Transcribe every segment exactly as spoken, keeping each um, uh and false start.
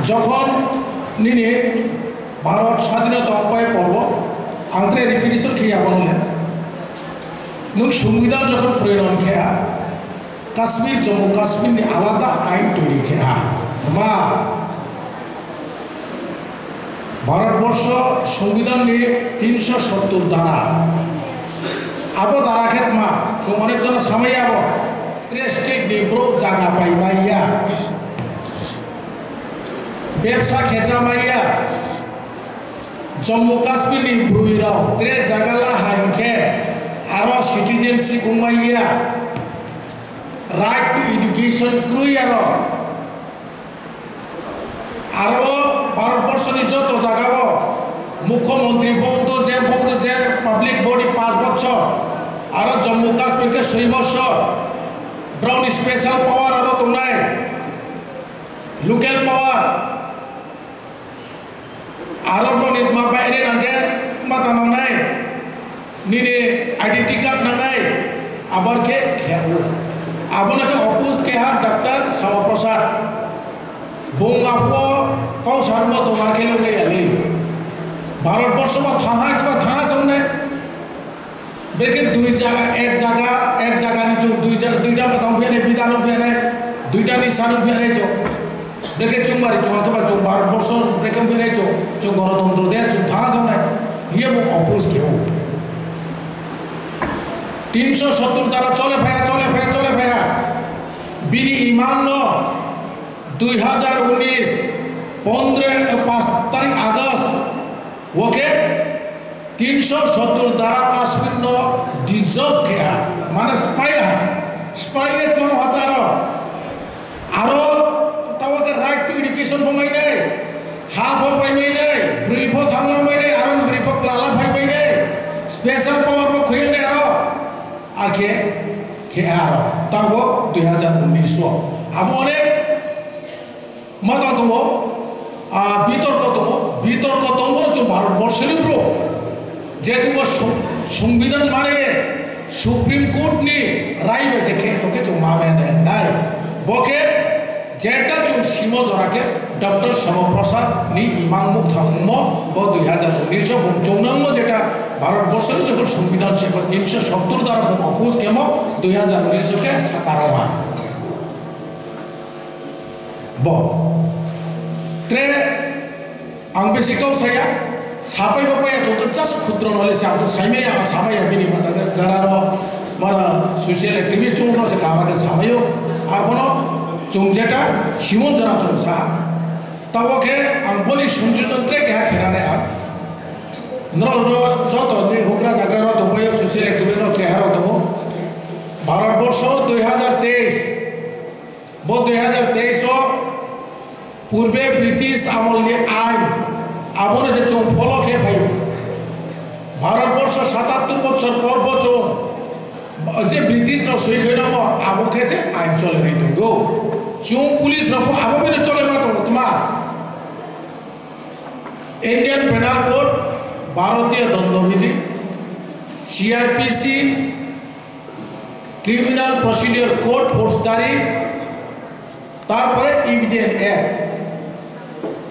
Jokhon nini Bharat swadhinota ongpai porbo, ang tre repetition khe ya bono le. Nwng Songbidan jokhon pronoyon khe ha, Kashmir, Jammu Kashmir ni alada ain toiri khe ha. Ba, Bharat borsho Songbidan ni tinsho sottur dara. Abo dara khe ma, chwng onek jono samai abo. Tre state ni bro jaga pai maya. Bebsa khecha maya. Jammu Kashmir ni bwrwi rok tre jaga la hai hwnkhe aro citizenship wngmaya. Right to education kwrwi aro. Aro Bharat borsho ni joto jaga o mukhyamantri bo wngto je bo wngto je public body panch bochor. Aro Jammu Kashmir khe soi bochor. Borok ni special power aro tongnai. Local power. Aro borok ni ma baire nangkhe ma ta nangnai, nini identity card nangnai, abar khe kheo. Abono khe oppose khe ha Doctor Shyama Prasad. Bung apo kau sarmo tomar khe longya le. Bharat borsho ma thangha khe ma thangha songnai. Beke dui jaga, ek jaga, ek jaga ni chwng dui jaga, duita matang phiya nai, bidano phiya nai, duita ni sano phiya nai chwng. Beke chwng bari chwng, athoba chwng Bharat borsho, beke phiya nai chwng, chwng Ganatantro de, chwng thangha songnai. Hiya bo oppose khe o. Tinsho sottur dara chole phaya, chole phaya, chole phaya. Bini imang no dui hajar unis, pondro, eh, panch tarik August, oke? Tinsho sottur dara Kashmir no dissolve khe ha, mane spy ha, spy et mang hataro. Aro tawa khe right to education bo mai nai, ha bo pai mai nai, bwrwi bo thangla mai nai, aro bwrwi bo klala phai mai nai, special power bo khoi nai aro, ar khe khe aro. Tabo dui hajar unis o abo onek Mata tongo, ah, bitorko tongo, bitorko tongo chwng Bharat borsoni bro. Jehetu bo song-, Songbidan mane Supreme Court ni rai bai se khe tongkhe chwng ma bai nai. Bo khe jeta chwng simo jora khe Doctor Shyama Prasad ni imang mukthang mo bo dui hajar unis o bo chwng nangmo jeta Bharat borsoni jokhon Songbidan se bo tinsho sottur dara bo oppose khe mo dui hajar unis o khe sakaro ha. Bo. Tre ang besi kau saya, sapai bo paya joto just khudro knowledge ang to saimaya, ang samaya bini mata jara ro mana social activist chung no se kama ke samayo, abono chung jeta simon jara chung sa. Tabo khe ang boni sumjirjon tre keha khenanai ang. Norok ro joto ni hukra jagra ro tongbayo social activist no chehara tongo. Bharat borsho dui hajar teis. Bo dui hajar teis o purbe British amolni ain, abono je chwng follow khe phaio. Bharat borsho satattor bochor por bo chwng je British rok swi khaino mo abo khe je ain chole ri tongo. Chwng police rok bo abo bini chole ma tongo tma. Indian Penal Code, Bharatiya Dandabidhi, C R P C, Criminal Procedure Code, Faujdari, tarpore Evidence Act.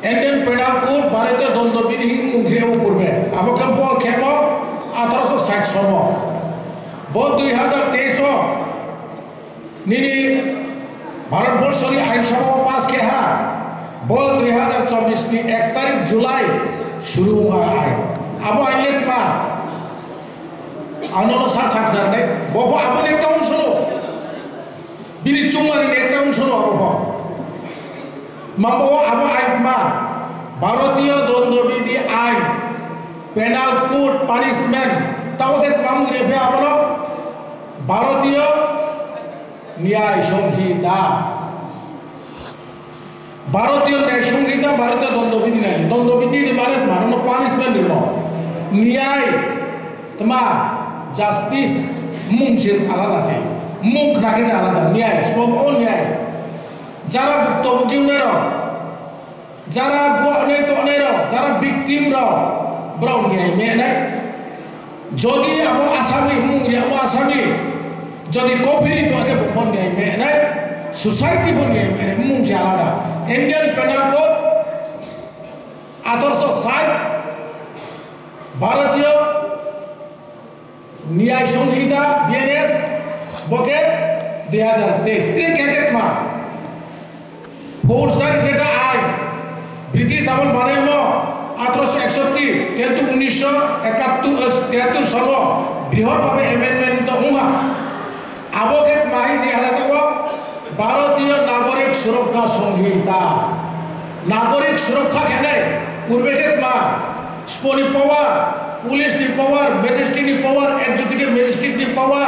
Indian Penal Code, Bharatiya Dandabidhi hwnwi mung khe o purbe. Abo khe bo khe bo atharo sho sait sono. Bo dui hajar teis o nini Bharat borsho ni ain sabha o pass khe ha. Bo dui hajar chobbish ni ek tarik July suru wng ha ain. Abo ain le tma? Ano no sa saknarnai, bo bo abo ni town sono. Bini chumari ni ekta ongsono abo bo. Mabo abo ain ma, Bharatiya Dandabidhi Ain, Penal Code, Punishment, tabo khe tma mung rephe abono Bharatiya Nyay Sanhita. Bharatiya Nyay Sanhita, Bharatiya Dandabidhi Nyay. Dandabidhi ni mane tma, nono punishment ni mo. Nyay, tma, justice, mung se alada se. Mung khna khe se alada, nyay, sbo o nyay. Jara bukto buki unai rok, jara buanai tonai rok, jara victim rok, borok nyay menai. Jodi abo asami, mung ri abo asami, jodi kok phiri to age bo phone ni ai me nai, society phone ni ai me nai, mung se alada. Indian Penal Code, Atorso sait Bharatiyo Niyai Sanghita, B N S, bo khe dui hazar teis, tre keketma. Forgery jeta ain, British amol banaimo, athroso eksotti, kintu unnisho ekattur, eh, tiyattur sono brihot bhabe amendment to wngha. Abo khe tma hai di hala tabo Bharatiyo Nagorik Surokha Sanghita. Nagorik surokha khenai purbe khe tma, siponi power, police ni power, magistrate ni power, executive magistrate ni power,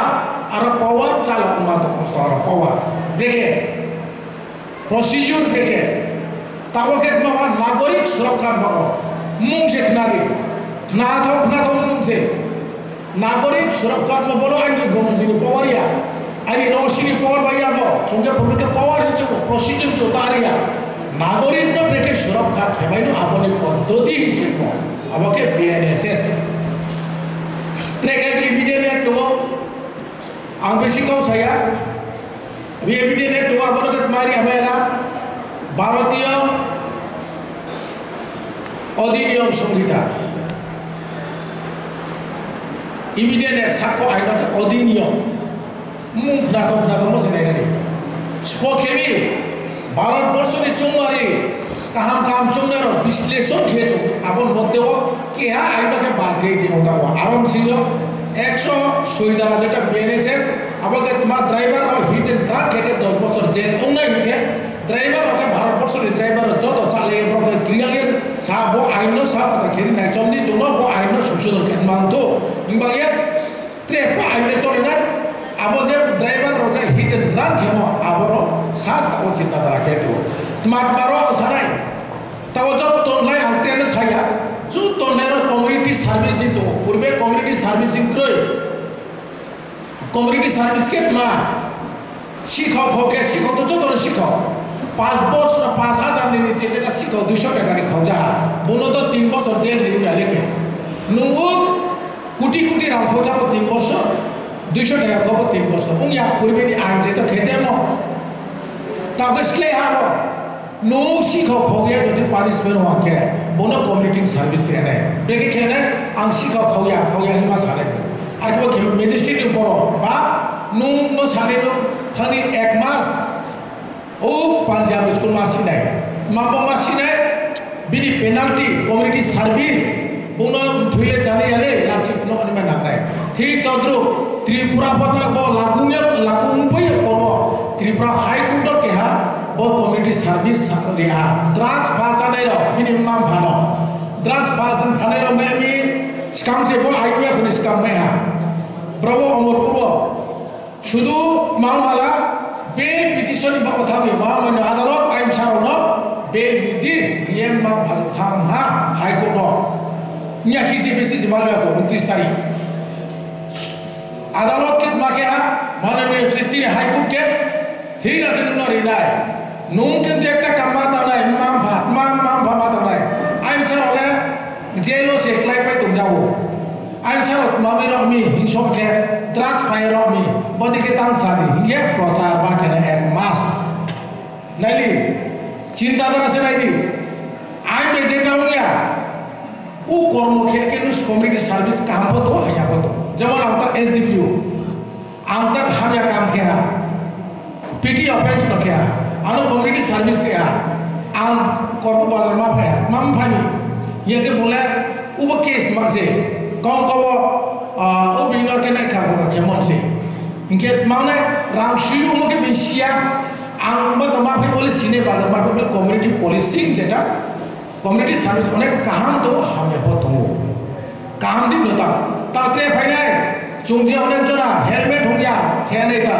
aro power chalok ma to power, power. Brekhe procedure brekhe. Tabo khe tma ma Nagorik Surokha ma o. Mung se khna di. Khna thok, khna thok mung se. Nagorik surokha no bolo aini gomon jini power ya. Aini no sini power bai ya bo. Chungke public ke power hinchu, procedure chu tariya. Nagorik no brekhe surokha khebai no aboni poddoti hinsi ko. Abo ke B N S S. Treke di bide ne to ang besi kau saya. Bide ne to abo no mari amela. Bharatiyo Odhiniyom Sanghita. Ibidene sakko aino khe Odhiniyom. Mung khnathok khnathok mo se nainani. Spo khemi Bharat borsoni chongmari kaham kaham chongnairok bisleshon khe chong abon moddhe o keha aino khe bad rei tei ota o. Arom singyo ekso soi dara jeta B N S S abo khe tma driver rok hit and run khe khe dos bosor jail ongnai hwnkhe Driver rok khe Bharat borsoni driver rok joto chalai borok khe kiriya ye sa bo ain no sa kata khe nai chomdi chwngno bo ain no songsodan khe mantho. Himba ye tre pa ain no cholinai abo je driver rok je hit and run khe no abo rok sa ta o chinta dara khe to. Mat baro ang sanai. Ta o joto tonlai ang tre no saya. Joto tonlai rok community service to. Purbe community service kroi. Community service khe ma sikhok kho khe sikhok to joto no sikhok. Panch bosor, panch hajar ni niche jeta sikhok duiso taka ni khokja. Bono to tin bosor jail ni wngya lekhe. Nungo kuti kuti rang khokjago tin bosor. Duiso taka khobo tin bosor. Wngya purbe ni ang jeta khete mo. Tao khe slai ha bo. Nung sikhok khogya jodi punishment wngkhe, bono community service rwnai. Beke khe nai, ang sikhok khogya, khogya hinma sanai. Arkhebo khe magistrate ni borok ba nung no sanai no thani ek mas o Punjab school ma sinai. Ma bo ma sinai, bini penalty, community service, Bono thwile chani yale lachi phano anima nangnai. Thik todrup Tripura pota bo lakung ya, lakung pai ya bo. Tripura High Court o keha bo community service sa-, riha. Drugs pha chanai rok bini mma phano. Drugs pha chan phanai rok mai ami skang se bo ai ya khuni skang mai ha. Bro bo Omorpur o. Sudu mang hala bail petition ni bago thangwi ma mano adalot ain sarokno bail ridi, riyem mang phajak thang ha High Court no. Nya kisi besi jimal ya ko untris tarik. Adalot kit ma ke ha, mano ni chini High Court ke, thik ase, nung no rinai. Nung kintu ekta kam ma tangnai, mang pha, mang, mang pha ma tangnai. Ain sarok le jail o se klai pai tong jago. Ain sarok mami rok mi hingsok khe drugs phai rok mi bodi khe tang sadi hiye prochar ba khe ek mas. Naili chinta dara se naidi. Ain be je taung ya. U kormo khe khe nus community service kaham bo to haya bo to. Jemon ang ta S D P O. Ang ta hamya kam khe ha. P T offense no khe ha. Ano community service khe ha. Ang kormo bazar ma phaya, ma phani. Ye khe bole ubo case ma se. Kong kobo, ah, o bini no khe nai kha bo khe mon se. Hinkhe mane rang sui umo khe bin sia. Ang ma ma phai bole sine bazar ma phai bole community policing jeta. Community service onek kaham to hamya bo tongo. Kaham din no ta. Ta tre phainai. Chungje onek jona helmet hongya khe nai ta.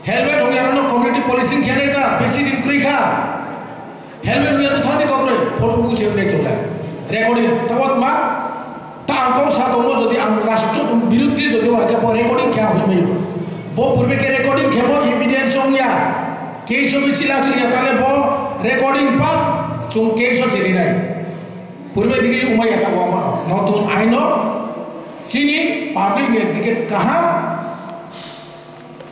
Helmet hwnwi ano community policing khe nai ta, besi din kwrwi kha. Helmet hwnwi ano thani kokroi, photo bu se nai chonglai. Recording, tawat ma, ta ang kok sa tongo, jodi ang rashtra biruddhi jodi wai khe bo recording khe ang hwnwi mayo. Bo purbe khe recording khe bo evidence wng ya. Case o bisi laching ya, tale bo recording pa, chung case o chiri nai. Purbe digi umai ya ta bo ma, notun aino, chini public ni digi kaham,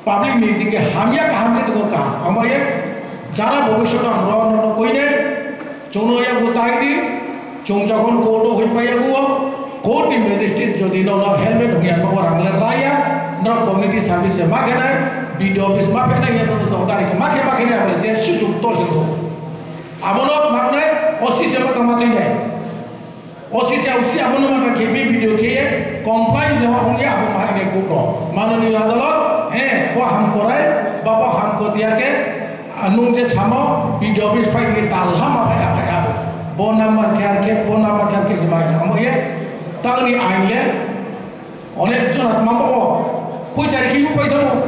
Public ni dike hamya kaham khe tongo kaham. Amo ye jara bobishoto ang rw no no koinai chwngno yago tai di. Chwng jokhon court o hoi paiya o, court ni magistrate jodi no no helmet hwnwi ang bo rang le raya, no community service se ma khenai, B D O office ma khenai, no no dari ma khe ma khenai, abole je sujuk to se to. Abono mangnai, O C se ma tama twi nai. O C se usi abono ma khe B D O khe ye, complain de wa hwnwi abo ma hai nai court o. Manoniyo adalot, eh, bo ham korai, ba bo ham ko diya khe, Ah, nwng je samo B D O office phai di, talha ma phai, phai abo. Bo number khe ar khe, bo number khe ar khe himai. Amo ye, tangni ain le, onek jon atma bo o. Puichar khe upai thamo.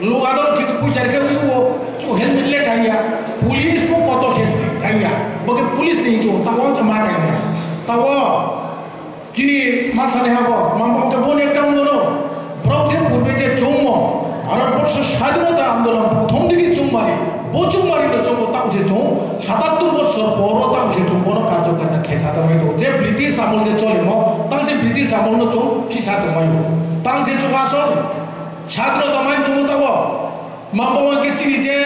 Lu adol khe puichar khe uyo, chu helmet le kaiya. Police bo koto khe kaiya. Bo khe police ni chu, ta o ma kaiya. Ta o. Chini ma sani habo, ma bo ke bo ni ekta wngmano, borok je purbe je chongmo, Bharat borsho sadhinota andolon prothom digi chongmani, bo chongmani no chongmo tamo se chong, satattor bochor poro tamo se chong, bono karjo karna khesa tongmai do. Je British amol je cholimo, tang se British amol no chong khisa tongmai o. Tang se chong asol, sadhinota mai tongmo tamo, ma bo ke chini je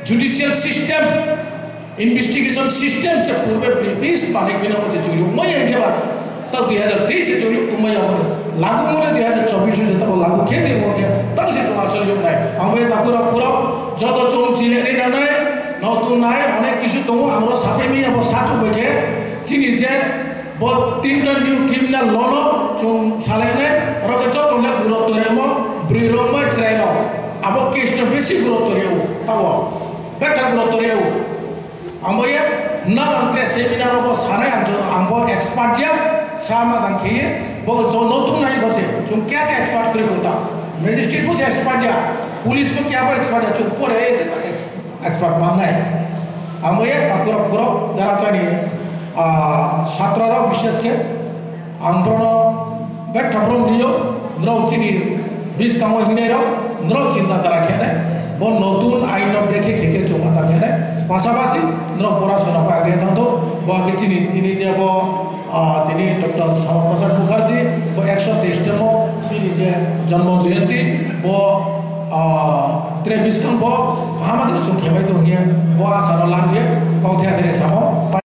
judicial system, Investigation system se purbe British manwi kheno mo se churi mai ya khe ba. Ta dui hazar teis se churi mai ya mo. Lagu mo dui hazar chobbish se ta lagu khe de mo khe. Ta se chuma sol yok nai. Ang bai ta pura pura joto chum chile ni na nai. No tu nai onek kisu tongo ang ro sape mi abo sa chu bai khe. Chini je bo tinta new criminal law no chum salai nai. Ro ke joto le guro tore mo. Bri ro mai chrai ro. Abo case no besi guro tore o. Ta o. Betha guro tore o. Ang bo ye, na ang kre seminar o bo sanai ang jo, ang bo expert ya, sama dang khe ye, bo jo no tu nai ko se, chung kya se expert kri ko ta, magistrate bo se expert ya, police bo kya bo expert ya, chung pore ye se ta ex-, expert ma nai. Ang bo ye, ta kuro kuro, jara chani, ah, satra rok bishes khe, Ang bono betha borom rio, norok chini biskango hinai rok, norok chinta dara khe nai. Bo notun ain no brekhe khe khe chuma ta khe nai. Pasapasi norok porasona pai age thang do, bo age chini, chini je bo, ah, tini Doctor Shyama Prasad Mukherjee, bo ekso teis temo, chini je Janma Jayanti, bo, ah, tre biskang bo, hama de chung khe bai tong ye, bo asa no lang ye, kau thya thya samo.